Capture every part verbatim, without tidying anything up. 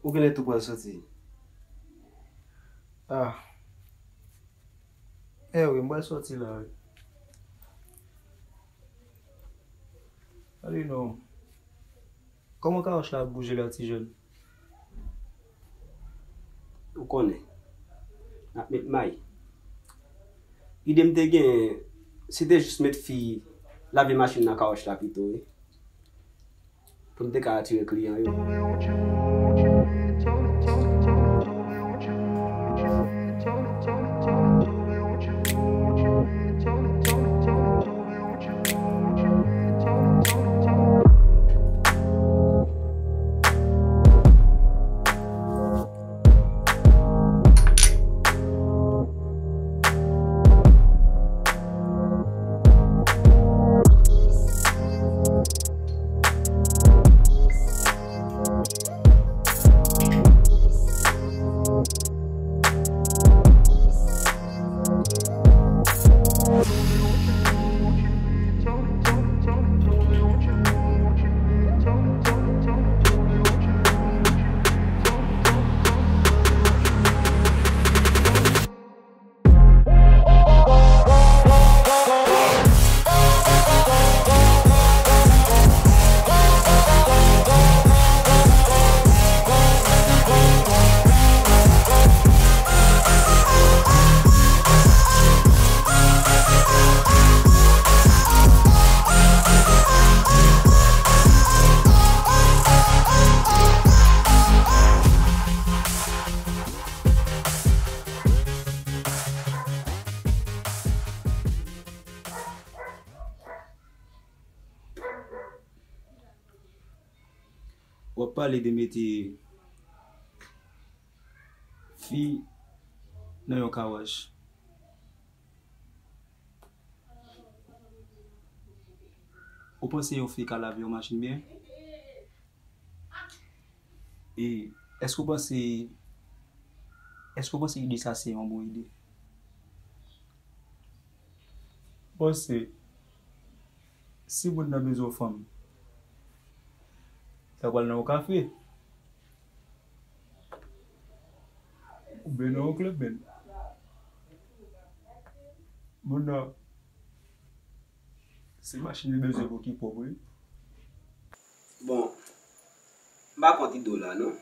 Ou genlè tou pral soti. Ah. Eh wi, m pral soti la, wi. Gade non. Kòman kawòch la ap bouje la, ti jèn? Ou konnen, n ap met may. Ide m te genyen, se te jis met fi lave machin nan kawòch la pito, wi. Pou n te ka atire kliyan yo. W ap pale de mete fi nan yon kawòch. Ou panse yon fi ka lave yon machin byen? E èske w panse, èske w panse ide sa se yon bon ide? M panse, si moun nan bezwen yon fanm, sa pral nan yon kafe. Oubyen nan yon klèb menm. Moun nan, se machin li bezwen pou ki pwòp, wi. Bon, m pa kont ide w la, non.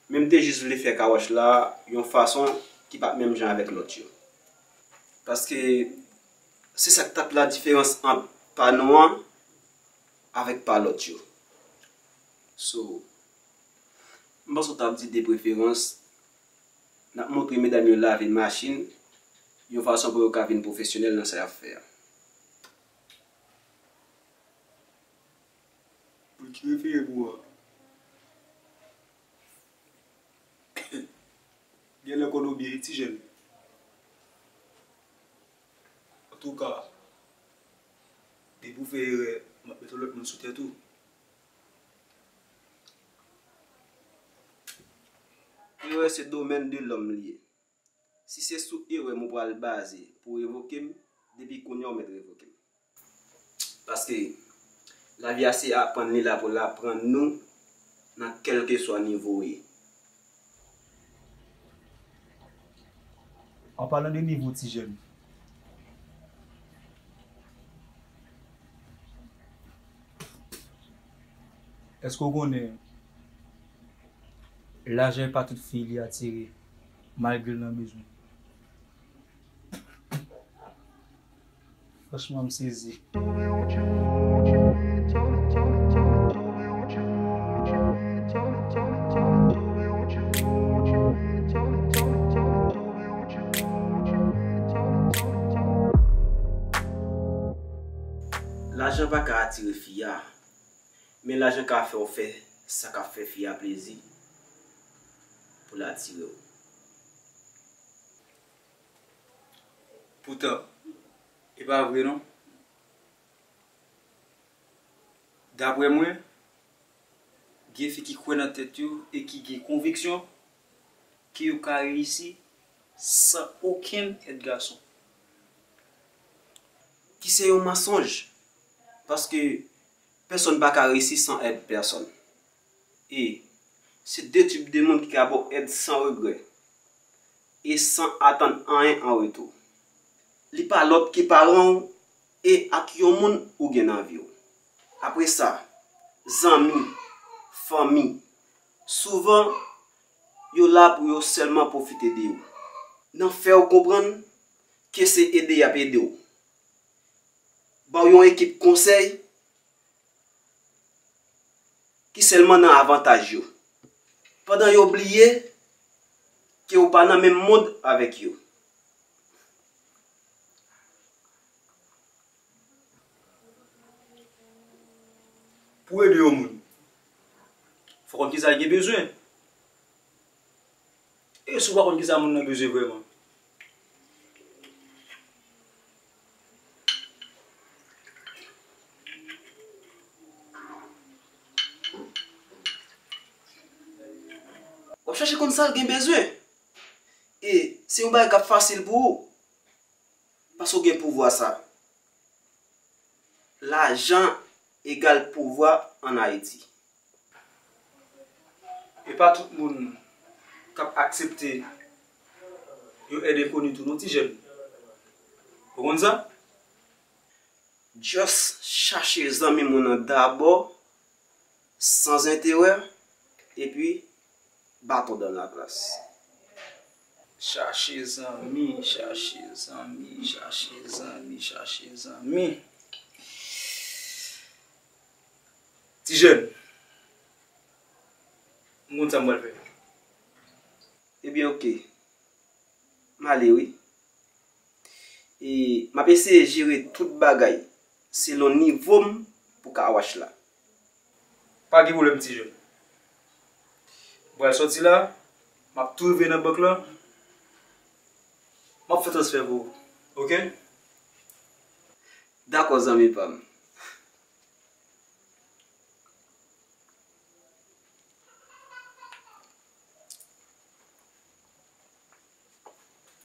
Men m te jis vle fè kawòch la yon fason ki pa t menm jan avèk lòt yo. Paske se sa k t ap la diferans ant pa nou an avèk pa lòt yo. So, m panse w t ap di de preferans, n ap montre medam yo lave machin yon fason pou yo ka vin pwofesyonèl nan sa y ap fè a. Moun ki refere pou an. Genlè konnen w byen, wi, ti jèn. Antouka, depi w fè erè, m ap met yon lòt moun sou tèt ou. Erè se domèn de lòm li ye. Si se sou erè m ou pral baze pou revoke m, depi kounye a w mèt revoke m. Paske lavi a se aprann, li la pou l aprann nou nan kèlkeswa nivo w ye. An palan de nivo, ti jèn, èske w konnen lajan e pa tout fi li atire malgre l nan bezwen? Franchman, m sezi. Lajan pa ka atire fi a, men lajan ka fè w fè sa k ap fè fi a plezi pou l atire w. Poutan, e pa vre non. Daprè mwen, gen fi ki kwè nan tèt yo e ki gen konviksyon ke yo ka reyisi san okenn èd gason. Ki se yon mansonj, paske pèsonn pa ka reyisi san èd pèsonn. E Se de tip de moun ki ka ba w èd san regrè e san atann anyen an retou. Li pa lòt ke paran w e ak yon moun ou gen nan vi w. Apre sa, zanmi, fanmi, souvan, yo la pou yo sèlman pwofite de ou. Nan fè w konprann ke se ede y ap ede w. Ba w yon ekip konsèy ki sèlman nan avantaj yo, pandan yo bliye ke w pa nan menm mond avèk yo. Pou w ede yon moun, fò w konn kisa l gen bezwen. E si w pa konn kisa moun nan bezwen vrèman? W ap chache konn sa l gen bezwen. E se yon bagay k ap fasil pou ou. Paske w gen pouvwa sa. Lajan egal pouvwa ann Ayiti. E pa tout moun k ap aksepte yon èd enkoni tou non, ti jèn. Ou konn sa? Just chache zanmi moun nan dabò, san enterè, epi baton dan la glas. Chache zanmi, chache zanmi, chache zanmi, chache zanmi. Ti jèn, m konn sa m pral fè. Ebyen, oke. M ale, wi. E m ap eseye jere tout bagay selon nivo m pou car wash la. Pa gen pwoblèm, ti jèn. M pral sòti la, m ap tou rive nan bank lan, m ap fè transfè pou ou, oke? Dakò, zanmi pa m.